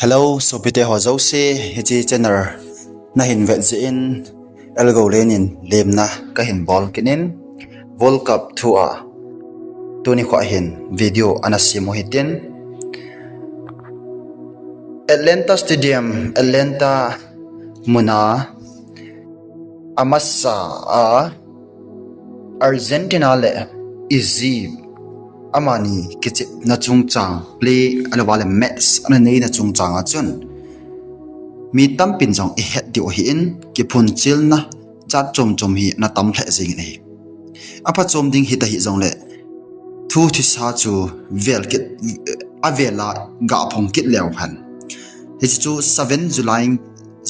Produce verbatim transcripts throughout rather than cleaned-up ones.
Hello, sopite ho jouse, hiche channel nahin vet jeh in, Elgoulen in lemna kahin bol kit in, World Cup thu a tuni kho hin video ana sem u hitin. Atlanta Stadium, Atlanta muna amasa a Argentina le Egypt amani kichepna chungchang play ana vale match ana neina chungchang a chun mi tampin jong ihet diu ahin, kiphunchilna jat chom chom hi ana tam lheh jengin ahi. Aphachom ding hita hijongle thu thisa chu vel kit, avela gaphong kit leu hen. Hiche chu seven July,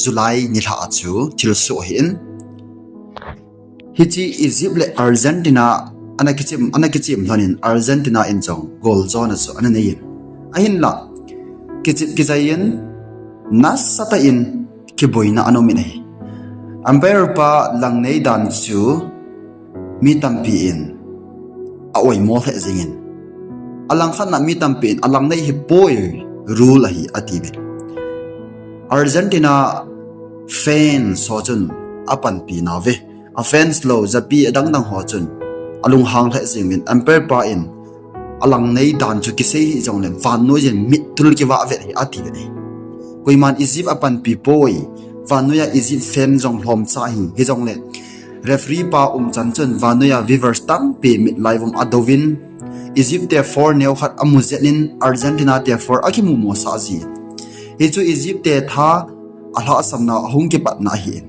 July nilhah a chu thilsoh ahin. Hiche Egypt le Argentina ana kichem, ana kichem lhonin Argentina in jong goal jona chu ana neiyin. Ahinla, kichep kijaiyin nasatah in kiboina ana umin ahi. Umpire pa langnei dan chu mi tampi in a-oimo lheh jengin. Alangkhatna mi tampi in alangnei hipoi, rule ahi atiuvin. Argentina fans ho chun apanpi nauve. A fans lou, japi adang dang ho chun alunghang lheh jengin, umpire pa in alangnei dan chu kisei hijongle vannoiyin mittul kivah vet ahi atiuvin ahi. Koiman Egypt apanpi poi, vannoiya Egypt fan jong lhomcha ahi, hijongle referee pa umchan chun vannoiya viewers tampi mitlai vom adouvin, Egypt te four neokhat amu jengin Argentina te four akimumosah jin. Hichu Egypt te tha alhahsamna ahung kipatna ahin.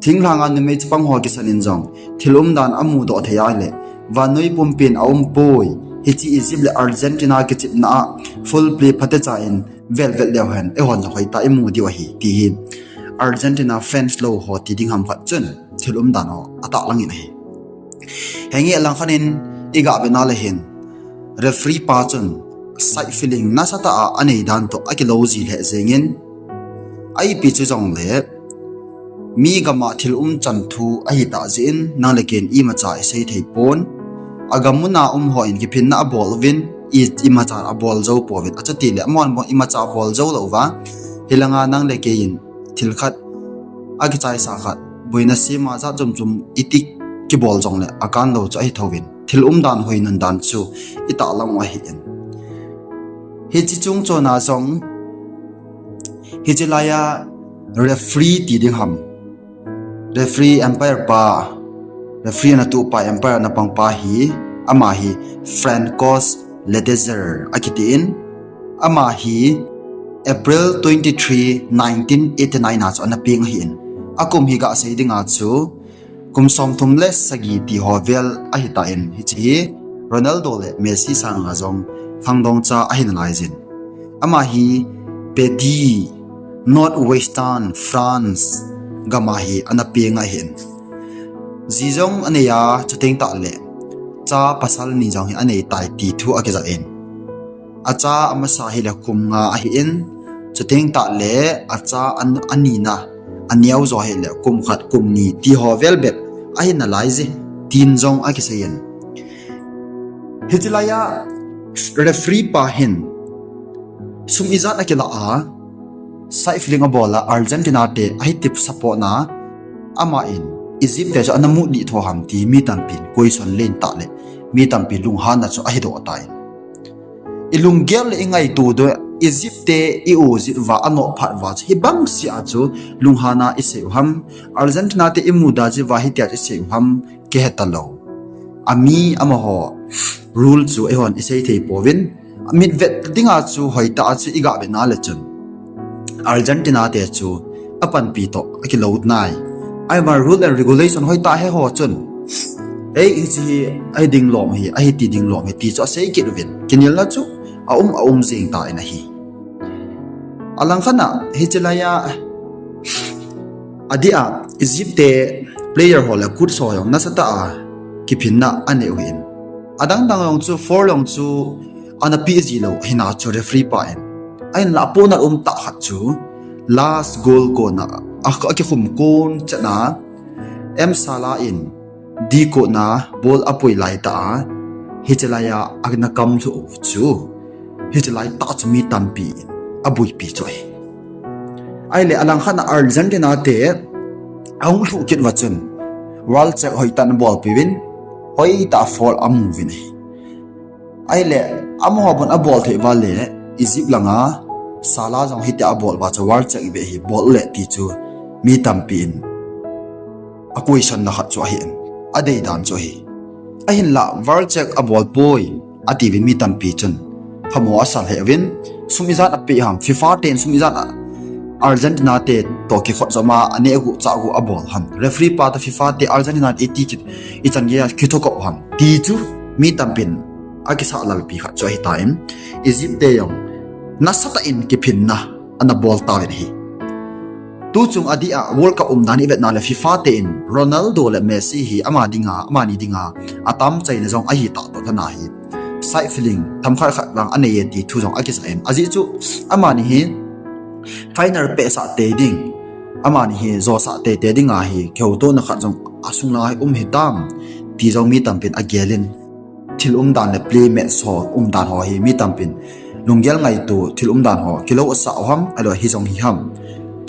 Thinglhanga numei chapang ho kisanin jong thil umdan amudoh thei ahile, vannoi pumpin aumpoi, hiche Egypt le Argentina kichepna a full play phatecha in velvet leu hen eihon jong hoitah imu diu ahi, ti hi Argentina fans lou ho ti ding ham khat chun thil umdan ho atahlangin ahi. Henge alangkhat in igah vetna le hin referee pa chun side feeling nasatah a anei dan toh akilou ji lheh jengin, aipi chu jongle mi gama thil umchan thu ahitah jeh in nang le kei in imacha isei thei pon. Agam muna um hon kiphinna abol uvin, i, imacha abol jou pouvin, achutile amahon imacha abol jou lou uva, hilanga nang le kei in thil khat akichaisa khat, boina sema jat chom chom iti kibol jongle akanlou chu ahi thouvin, thil umdan hoi nun dan chu itahlang u ahin. Hiche chung chona jong, hiche laiya referee ti ding ham, referee umpire pa, referee ana tupa umpire ana pangpa hi, ama hi Francois Letizia akitin, ama hi April twenty-three, nineteen eighty-nine a chu ana peng ahin. Akum hi gasei dinga chu kum somthum le sagi ti ho vel ahitan, hiche hi Ronaldo le Messi sanga jong khangdong cha ahi nalaijin. Ama hi Paris, Northwestern France gama hi ana peng ahin. Ji jong anei a, chuteng tahle cha pasal ni jong hi aneitai ti thu akijah in. Acha amasa hile kum nga ahin, chuteng tahle acha an-, anina, aneo jo hile kum khat kum ni ti ho vel bep ahi nalaije, tin jong akiseiyin. Hiche laiya referee pa hin sum ijat akilah a, side feeling abol a, Argentina te ahi tip support na, aman Egypt te chu ana mut dih tho ham ti mi tampin question len tahle, mi tampi lunghanna chu ahidoh tan. Ilunggel le ingaito diu, Egypt te i-ujit uva, anoh phat uva chu hibang sea chu lunghanna isei u ham, Argentina te imuda jeh uva hitia chu isei u ham, kihe talou. Ami amaho rule chu eihon isei thei pouvin, mitvet dinga chu hoitah a chu igah vetna le chun Argentina te chu apanpi toh akilou nai. Ahivang rule and regulation hoitah he ho chun, ei, hiche hi ahi ding lom hi, ahi ti ding lom hi ti chu asei kit uvin, kinelna chu aum aum jeng tan ahi. Alangkhat a hiche laiya adeh a Egypt te player ho le coach ho jong nasatah a kiphinna anei u ahin. Adang dang jong chu foul jong chu ana pe ji lou hina chu referee pa in. Ahinla apohnat umtah khat chu last goal kona a, akikhum kon chetna M Salah in dih kona ball apui laitah a, hiche laiya ana kamlhu u chu, hiche laitah chu mi tampi in abuipi chu ahi. Ahile alangkhat a Argentina te ahung lhuh kit uva chun World Cup hoitah in abolpi uvin, hoitah a foul amu uvin ahi. Ahile amaho bou abol thei uva le Egypt langa Salah jong hitia abol uva chu World Cup ive hi bol le ti chu mi tampi in a question na khat chu ahin, adei dan chu ahi. Ahinla World Cup abol poi ati uvin mi tampi chun phamo asa lheh uvin, sum ijat apeh ham, FIFA ten sum ijat a Argentina te toh kikhot jom a aneh gu chah gu abol ham, referee pa toh FIFA te Argentina te iti kit ichan gei a kithokop ham ti chu mi tampin akisah lalpi khat chu ahitan, Egypt te jong nasatah in kiphinna ana bol tauvin ahi. Tuchung adeh a World Cup umdan ivetna le FIFA te in Ronaldo le Messi hi ama dinga, amani dinga atam chaina jong ahi tah toh lhon ahi. Side feeling themkhat khat vang anei e ti thu jong akisah in, ajeh chu amani hi final pehsah tei ding, amani hi josah teitei dinga hi kihoutona khat jong asung langa hi um hitam ti jong mi tampin agel in, thil umdan le play match ho umdan ho hi mi tampin lunggel ngaito thil umdan ho kilou asah u ham, ahilou hijong hi ham,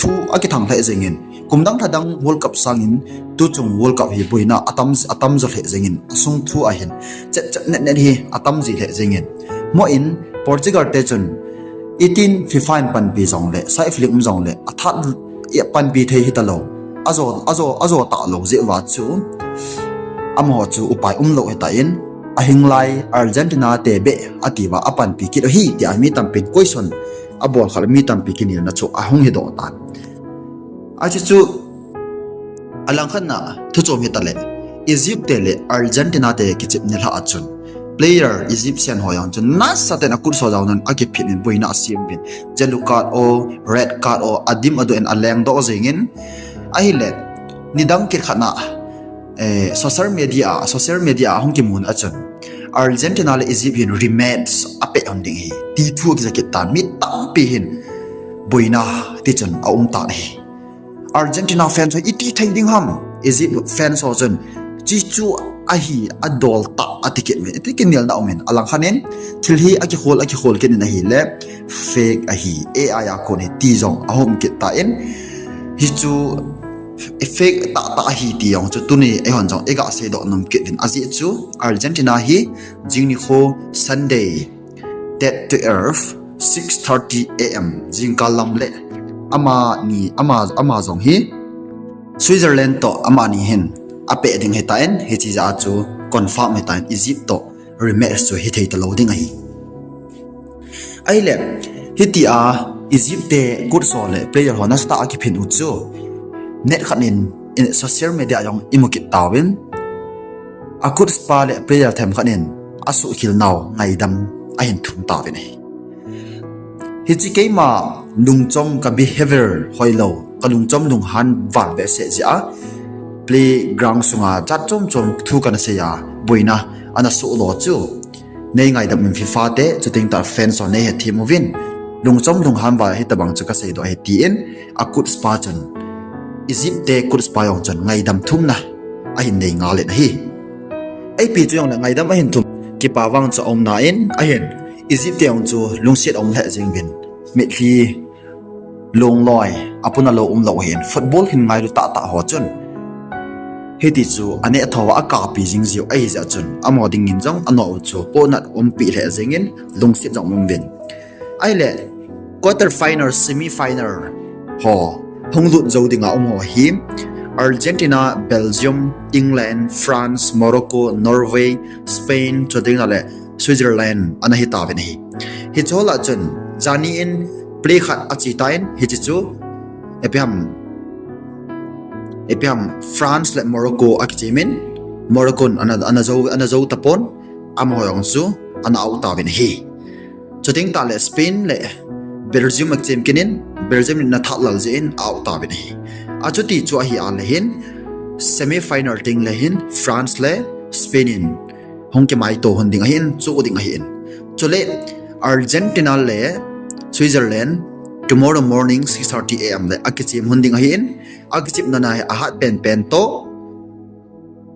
thu akithang lheh jengin, kum dang lha dang World Cup sangin tuchung World Cup hi boina atam, atamjo lheh jengin, asung thu ahin chet chet net net hi atamji lheh jengin, moh in Portugal te chun itin FIFA in panpi jongle, side feeling um jongle, athat panpi thei hitalou, ajo, ajo, ajo talou jeh uva chu amaho chu upai umlou hitan, ahinglai Argentina te beh atiuva apanpi kit u ahi tia mi tampin question abol khat le mi tampi kinelna chu ahung hidoh tan. Achu chu alangkhat na thuchom hitale, Egypt te le Argentina te kichep nilhah a chun player Egyptian ho jong chun nasatah in akut so jaonan akiphin in boina asem uvin, yellow card o, red card o, adim adoh in alengdoh jengin, ahile nidang kit khat na social media, social media a hung kimun a chun Argentina le Egypt hin rematch apeh hon ding ahi ti thu akija kit tan, mi tampi hin boina tichun aum tan ahi. Argentina fans ho iti thei ding ham, Egypt fans ho chun chi chu ahi adol tah ati kit uvin, iti kinelna umin, alangkhat in thil hi akikhol, akikhol kit in ahile fake ahi, A I a kon ahi ti jong ahom kit tan, hichu fake tahtah ahi ti jong chu tuni eihon jong iga seidoh nom kit uvin, ajeh chu Argentina hi jing nikho Sunday, date twelve, six thirty A M jingkah lam le amani, ama, ama jong hi Switzerland toh amani hin apeh ding ahitan, hiche jeh a chu confirm ahitan, Egypt toh rematch chu hithei talou ding ahi. Ahile hitia Egypt te kutso le player ho nasatah a kiphin u chu net khat in, in social media jong imu kit tauvin, akutpa le player themkhat in asuhkhel nau ngaidam ahin thum tauvin ahi. Hiche keima lungchom, ka behavior hoilou, ka lungchom lunghan val behseh jeh a playground sunga jat chom chom thu kana sei a, boina ana soh lo chu nei ngaidam in FIFA te, chuteng tah fans ho nei hethem uvin, lungchom lunghan val hitobang chu kaseidoh ahi tin, akutpa chun, Egypt te kutpa jong chun ngaidam thumna ahin nei ngal in ahi. Ipi chu jongle ngaidam ahin thum, kipa vang chu aumna in ahin, Egypt te jong chu lungset aum lheh jeng uvin, mitlhi, lungloi, apuna lou umlou ahin, football hin ngailu tahtah ho chun hiti chu aneh thouva akahpi jing jiu ahijeh chun, amaho dingin jong anoh u chu pohnat umpi lheh jengin, lungset jong um uvin. Ahile quarter final, semi final ho hung lut jou dinga um ho hi Argentina, Belgium, England, France, Morocco, Norway, Spain, chuteng le Switzerland ana hitauvin ahi. Hiche ho lah chun jani in play khat achetan, hiche chu ipi ham, ipi ham France le Morocco akichemin, Morocco in ana, ana jou, ana jou tapon, amaho jong chu ana out tauvin ahi. Chuteng tah le Spain le Belgium akichem kit in, Belgium in ana that lal jeh in out tauvin ahi. Achuti chu ahi a le hin, semi final teng le hin France le Spain in hung kimaito hon ding ahin, chuh ding ahin. Chule Argentina le Switzerland tomorrow morning six thirty A M le akichem hon ding ahin, akichepna na hi ahat penpen toh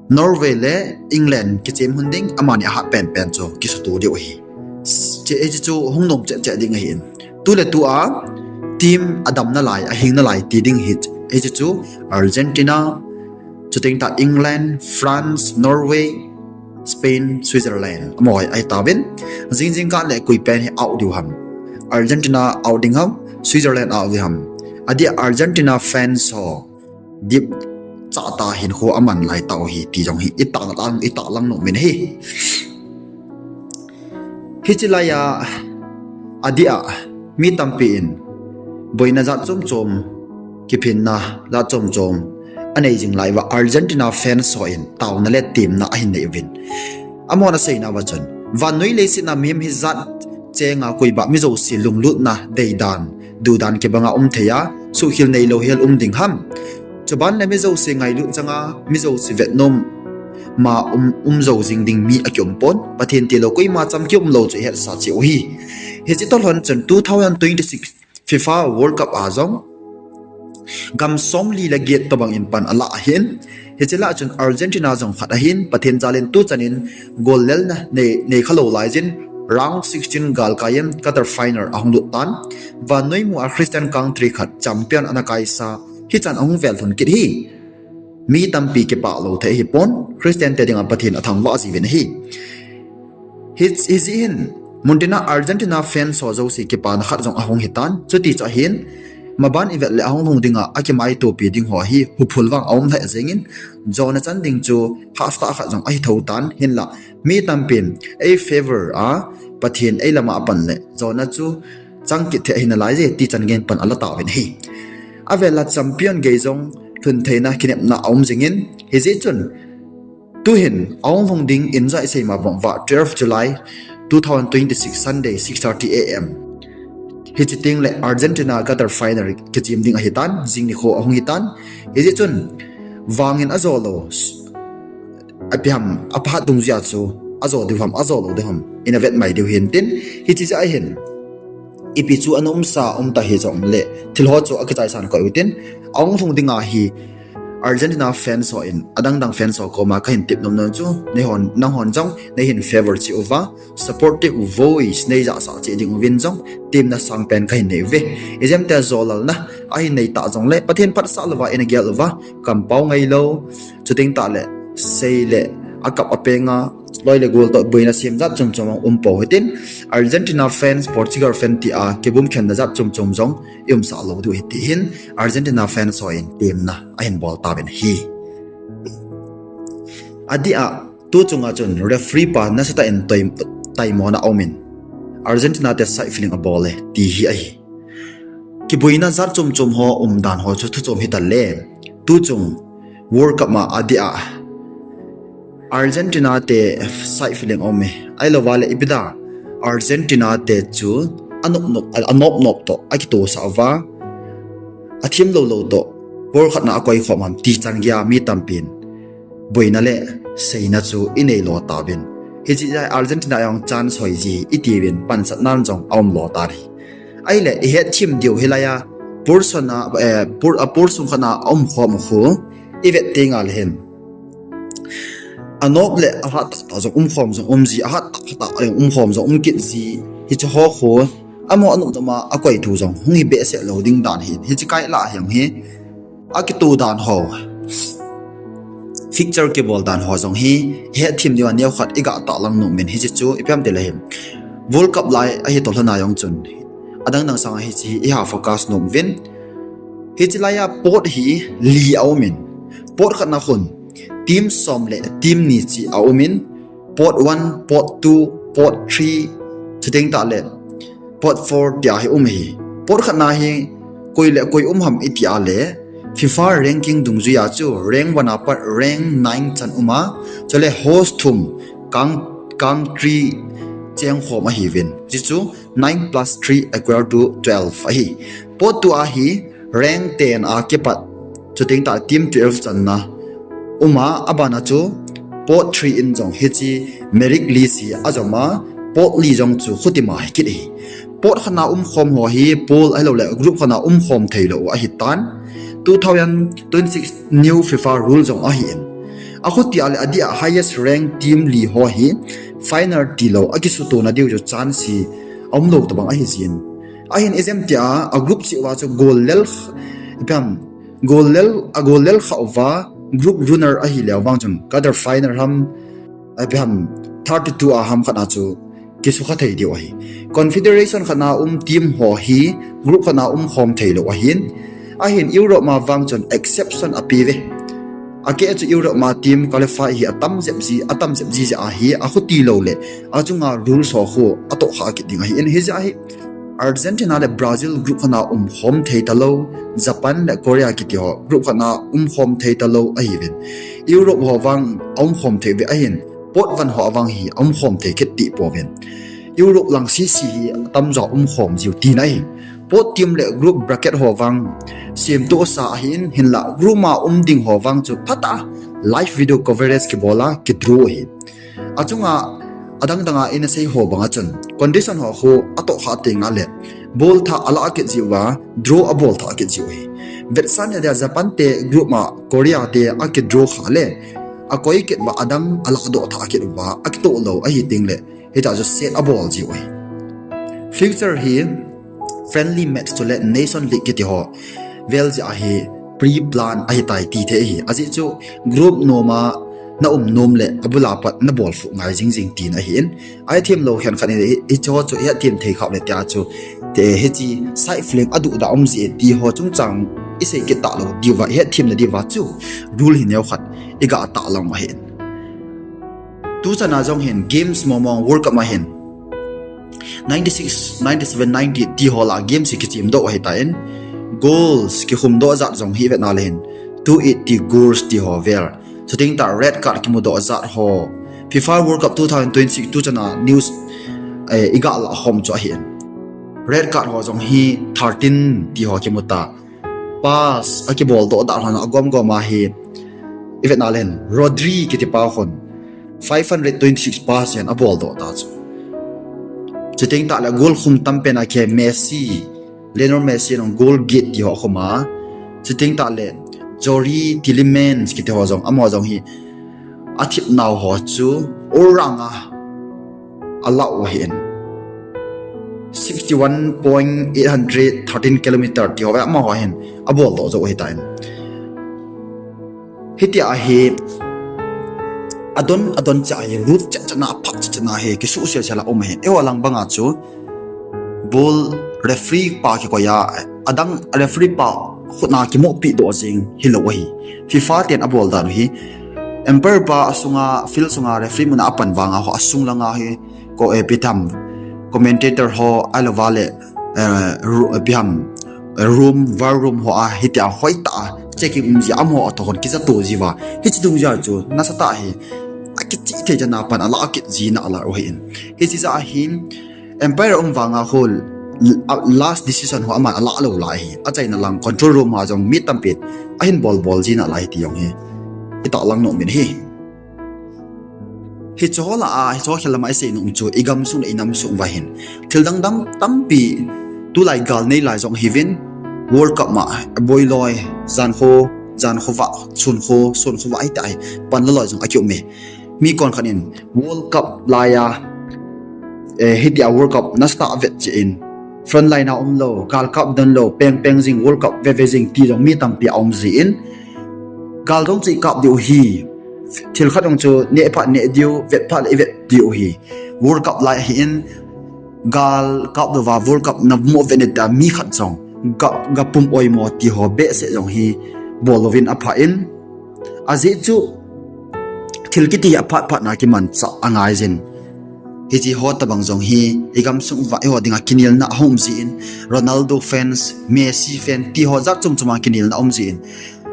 Norway le England kichem hon ding, amani ahat penpen chu kisuto diu ahi. Hiche chu hung nom cheh cheh ding ahin. Tu le tu a team adamna lai, ahingna lai ti ding hi, hiche chu Argentina, chuteng tah England, France, Norway, Spain, Switzerland amaho ahi tauvin. Jingjing kah le koi pen hi out diu ham? Argentina out ding ham, Switzerland out ding ham? Adeh a Argentina fans ho dip chah tah hinkho aman lai tau hi ti jong hi itahlang, itahlang nom in ahi. Hiche laiya, adeh a, mi tampi in boina jat chom chom, kiphinna jat chom chom anei jing lai uva, Argentina fans ho in taona le temna ahin nei uvin. Amahon aseina uva chun, vannoi leiset a mihem hi jat chenga koiba mi jouse lunglutna deidan, duhdan kibanga um thei a, suhkhel neilou hel um ding ham? Chuban le mi jouse ngailut changa, mi jouse vetnom ma um, um jou jing ding mi akium pon, Pathen tilou koima chamkit umlou chu ihetsah cheh u ahi. Hiche toh lhon chun two thousand twenty-six FIFA World Cup a jong gam somli le get tobang in pan alah ahin, hiche lah chun Argentina jong khat ahin, Pathen jal in tuchan in goal lelna nei, nei khalou lai jin, round sixteen galkai in quarter final ahung lut tan, vannoi mu a Christian country khat champion ana kaisa, hichan ahung vel lhon kit hi. Mi tampi kipah lou thei ahipon, Christian te dinga Pathen athangvah jiuvin ahi. Hi, hijeh hin, muntina Argentina fans ho jouse kipana khat jong ahung hitan, chuti chu ahin, maban ivet le ahung lhung dinga akimaitopi ding ho hi huphul vang aum lheh jengin, jona chan ding chu hahsa khat jong ahi thou tan, hinla mi tampin ei favour a, Pathen ei lama apan le jona chu chang kit thei ahi nalai je ti chan gei pan ala tauvin ahi. Avela champion gei jong lhun theina kinepna aum jingin, hijeh chun tuhin ahung lhung ding in jong isei ma bang uva twelve July two thousand twenty-six Sunday six thirty A M. Hiche teng le Argentina quarter final kichem ding ahitan, jing nikho ahung hitan. Hijeh chun vangin ajo lou, ipi ham, aphat dungjuia chu ajo diu ham, ajo lou diu ham, ina vet mai diu hintin, hiche jeh ahin ipi chu ana umsa um ta hijongle thil ho chu akichaisan koi utin, ahung lhung dinga hi Argentina fans ho in adang dang fans ho koma kahin tep nom nom chu, neihon, nanghon jong neihin favour cheh uva, supportive voice neijahsah cheh ding uvin jong temna sangpen kahin nei uve. Ijemtia jolalna ahin nei ta jongle Pathen phatsah louva ina gel uva, kampao ngailou, chuteng tah le sei le akap apenga, loi le gol toh boina sem jat chom chom jong um pou hitin, Argentina fans, Portugal fan tia kibum khenna jat chom chom jong iumsah lou diu ahi ti hin Argentina fans ho in temna ahin bol tauvin ahi. Adeh a, tuchunga chun referee pa nasatah in toi, taimona aumin, Argentina te side feeling abol e ti hi ahi. Kiboina jat chom chom ho umdan ho chu thuchom hita le, tuchung World Cup a adeh a Argentina te side feeling aume, ahilouva le ipi dia Argentina te chu anop nop, anop nop toh akitosah uva, athem lou lou toh ball khatna akoikhom ham ti chan geia mi tampin boina le seina chu inei lo tauvin, hiche jeh a Argentina jong chance hoi ji itiuvin pansatnan jong aum lo tan ahi. Ahile ihetthem diu hilaiya pool sung a, eh, pool, a pool sung khatna aumkhom khu ivet tengle hin, anop le ahat tahtah jong umkhom jong um ji, ahat tahtah jong umkhom jong um kit ji, hiche ho khu amaho anop nop a akoi thu jong hung hi behseh lou ding dan ahin, hiche kai lah a hi jong hi akito dan ho, fixture kibol dan ho jong hi ihetthem diuva neokhat iga tahlang nomin, hiche chu ipi ham itile hin, World Cup lai ahi toh lhona jong chun adang dang sanga hiche hi iha focus nom uvin. Hiche laiya pot hi li aumin, pot khatna khun team som le team ni cheh aumin, pot one, pot two, pot three, chuteng tah le pot four tia hi um ahi. Pot khatna hi koi le koi um ham itia le, FIFA ranking dungjuia chu rank one a pat rank nine chan uma, chule host thum, country chengkhom ahiuvin, hiche chu nine plus three equal to twelve ahi. Pot two a hi rank ten a kipat, chuteng tah team twelve channa uma, abana chu pot three in jong hiche Merrick Lee hi ajoma, pot li jong chu khutima hi kit ahi. Pot khatna umkhom ho hi pool ahiloule group khatna umkhom theilou ahitan, two thousand twenty-six new FIFA rule jong ahin. Akhutia le adeh a highest rank team li ho hi final tilou akisutona diu chu chance hi aumlou tobang ahijin, Ahin ijemtia a group cheh uva chu goal lel kh-, ipi ham, goal lel, a goal lel kha uva group runner ahileu vang chun quarter final ham, ipi ham, thirty-two a ham khat a chu kisukha thei diu ahi. Confederation khat a um team ho hi group khat a umkhom theilou ahin. Ahin Europe ma vang chun exception ape uve. Akeh chu Europe ma team qualify hi atam jep ji, atam jep ji jeh ahi, akhuti lou le, achunga rules ho khu atohkhah kit ding ahin, hijeh ahi Argentina le Brazil group khat a umkhom thei talou, Japan le Korea kiti ho group khat a umkhom thei talou ahiuvin. Europe ho vang aumkhom thei uve ahin, potvan ho vang hi aumkhom thei kit ti pouvin. Europe lang sese hi atamjo umkhom jiu tina ahi. Pot team le group bracket ho vang semtohsa ahin, hinla group a um ding ho vang chu phatah a live video coverage kibol a kidraw ahi. Achunga adang danga ina sei ho banga chun condition ho khu atohkhah tengle bol thah alah kit jiuva, draw abol thah kit jiu ahi. Vetsahna dia Japan te group a Korea te akidraw khah le, akoi kit uva adang alahdoh thah kit uva, akitoh lou ahi tengle, hitia chu set abol jiu ahi. Future hi friendly match chule Nation League kiti ho vel jeh ahi, pre-plan ahitai ti thei ahi. Ajeh chu group noma na um nom le abula pat nabol fuh ngai jingjing tina ahin. Ahethem lou khenkhat in hicheho chu ihethem thei khah le tia chu, hiche side fling aduhdah um jeh tiho chungchang isei kit talou diuva, ihetthemna diuva chu rule hi neokhat iga tahlang u ahin. Tuchan a jong hin games mongmong World Cup a hin ninety-six, ninety-seven, ninety-eight tiho lah a games hi kichemdoh u ahitan, goals kikhumdoh jat jong hi vetna le hin two eighty goals tiho vel. Chuteng tah red card kimudoh jat ho. FIFA World Cup two thousand twenty-six tuchan a news iga lah khom chu ahin, red card ho jong hi thirteen tiho kimuta. Pass akiboldoh dan ho agomgom a hi ivetna le hin Rodri kitipa khun five hundred twenty-six pass hin aboldoh ta chu. Chuteng tah le goal khum tampen a khe Messi, Lionel Messi jong goal get tiho khum a. Chuteng tah le Youri Tielemans kitiho jong, amaho jong hi athipnau ho chu all round a alah u ahin, sixty-one point eight hundred thirteen kilometer tiho ve amaho hin aboldoh jou ahitan. Hitia hi adon adon cheh hi rule cheh cheh a, aphat cheh cheh a hi kisuhsel sel a um ahin. Eiho lang banga chu ball referee pa kikoi a, adang referee pa khut a kimupi doh jing hilou ahi. FIFA ten abol dan u hi umpire pa asunga, field sunga referee mun a apan vanga ho asung langa hi ko, eh, ipi ham, commentator ho ahilouva le, eh, ru-, ipi ham, eh, room, war room ho a hitia hoitah a checking um ji amaho toh khun kijatoh jiuva. Hiche dungjuia chu nasatah hi akichih thei chan a pan alah kit ji nalai u ahin. Hiche jeh a hin umpire um vanga khu last decision ho aman alah lou lai ahi. Achaina lang control room a jong mi tampi ahin bolbol ji nalai ti jong hi itahlang nom in ahi. Hicheho lah a, hicheho khel lama isei nom chu igamsung le inamsung uva hin thil dangdang tampi tulai gal nei lai jong hiuvin, World Cup ma boiloi, jankho, jankho vah, sunkho, sunkho vah hiti ahi, panla loi jong akium e. Mi konkhat in World Cup laiya, eh, hitia World Cup nasatah a vet jeh in, front line a umlou, galkap donlou, pengpeng jing, World Cup veve jing ti jong mi tampi aum jin, gal jong chu ikap diu ahi, thil khat jong chu neh phat neh diu, vet phat le ivet diu ahi. World Cup lai ahin, gal kap louva World Cup namu vet nita mi khat jong ga, gapum oimo tiho behseh jong hi bol louvin apha in, ajeh chu thil kiti hi aphat phat na kimanchah angaijin. Hicheho tobang jong hi igamsung uva eiho dinga kinelna aum jin, Ronaldo fans, Messi fan tiho jat chom chom a kinelna aum jin.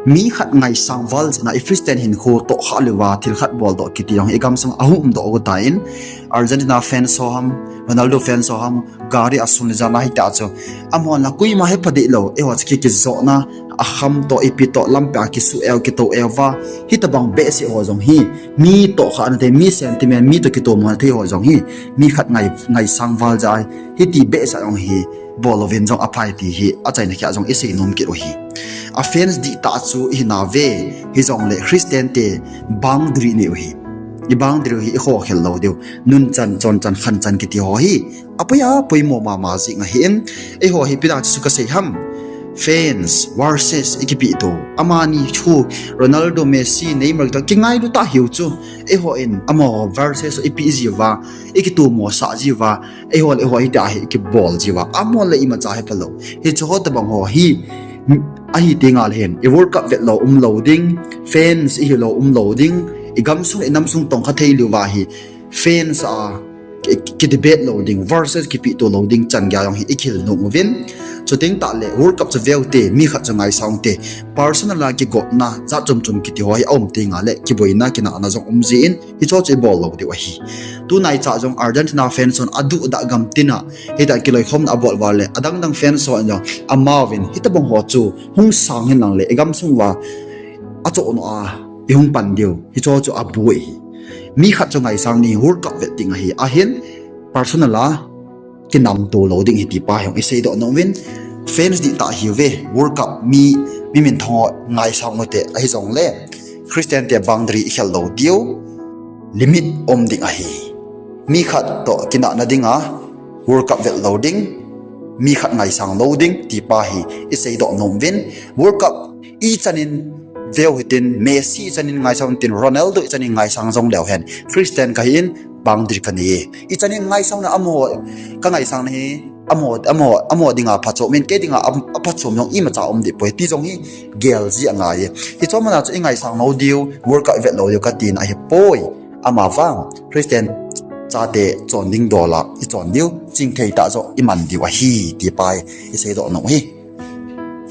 Mi khat ngaisang val jeh a i Christian hinkho tohkhah louva thil khat boldoh kiti jong hi igamsung a aumdoh u ahitan, Argentina fans ho ham, Ronaldo fans ho ham, gari asun le jan a hitia chu amahon la koima hepha dehlou, eiho chu ki, kijotna, akham toh, ipi toh, lampi a kisuh eu, kitou eu va, hitobang behseh ho jong hi mi tohkhahna te, mi sentiment, mi toh kitomona thei ho jong hi mi khat ngai, ngaisang val jeh a hiti behseh jong hi bol louvin jong aphai ti hi achaina khel jong isei nom kit u ahi. A fans dihtah chu ihinauve, hijongle Christian te boundary nei u ahi. i boundary hi i khokhel lou diu. Nunchan, chonchan, khanchan kiti ho hi apoi a poimo mama jing ahin, eiho hi ipi dinga chu kasei ham? Fans versus i kipehto, amani thu, Ronaldo, Messi, Neymar kiti kingailu tah hiu chu. Eiho in amaho versus i peh jiuva, i kitomosah jiuva, eiho le eiho hitia hi i kibol jiuva, amaho le imacha hi phalou. Hiche ho tobang ho hi ahi tengle hin i World Cup vetlou umlou ding, fans i hilou umlou ding, i gamsung le i namsung tongkha thei louva hi fans a ki, ki debate lou ding versus kipehto lou ding chan gei jong hi i kihil nom uvin. Chuteng tahle World Cup chu veute, mi khat chu ngaisang ute. Personal a kigotna jat chom chom kiti ho hi aum tengle kiboina kinahna jong um jin, hicheho chu i bol lou diu ahi. Tunaicha jong Argentina fans hon aduhdah gamtina, hitia kiloikhomna abol uva le adang dang fans hon jong amauvin hitobang ho chu hung sang hen lang le i gamsung uva achoh nom a i hung pan diu, hicheho chu aboi ahi. Mi khat chu ngaisang ding, World Cup vet ding ahi. Ahin personal a kinamto lou ding ahi ti pa hi jong i seidoh nom uvin. Fans dihtah hiuve, World Cup mi, mi minthang ho ngaisang ute, ahijongle Christian te boundary i khel lou diu, limit um ding ahi. Mi khat toh kinahna dinga World Cup vet lou ding, mi khat ngaisang lou ding ti pa hi i seidoh nom uvin. World Cup ichan in veu hitin, Messi ichan in ngaisang hitin, Ronaldo ichan in ngaisang jong leu hen, Christian kahin boundary kanei e. Ichan in ngaisangna amaho, kangaisangna hi amaho, amaho, amaho dinga phachom in, kei dinga a, aphachom jong imacha um dehpoi ti jong hi gel ji angai e. Hiche mana chu i ngaisang lou diu, World Cup i vet lou diu katina ahipoi. Amavang Christian chate chon ding dola i chon diu, chingthei tah joh i man diu ahi ti pa hi i seidoh nom u ahi.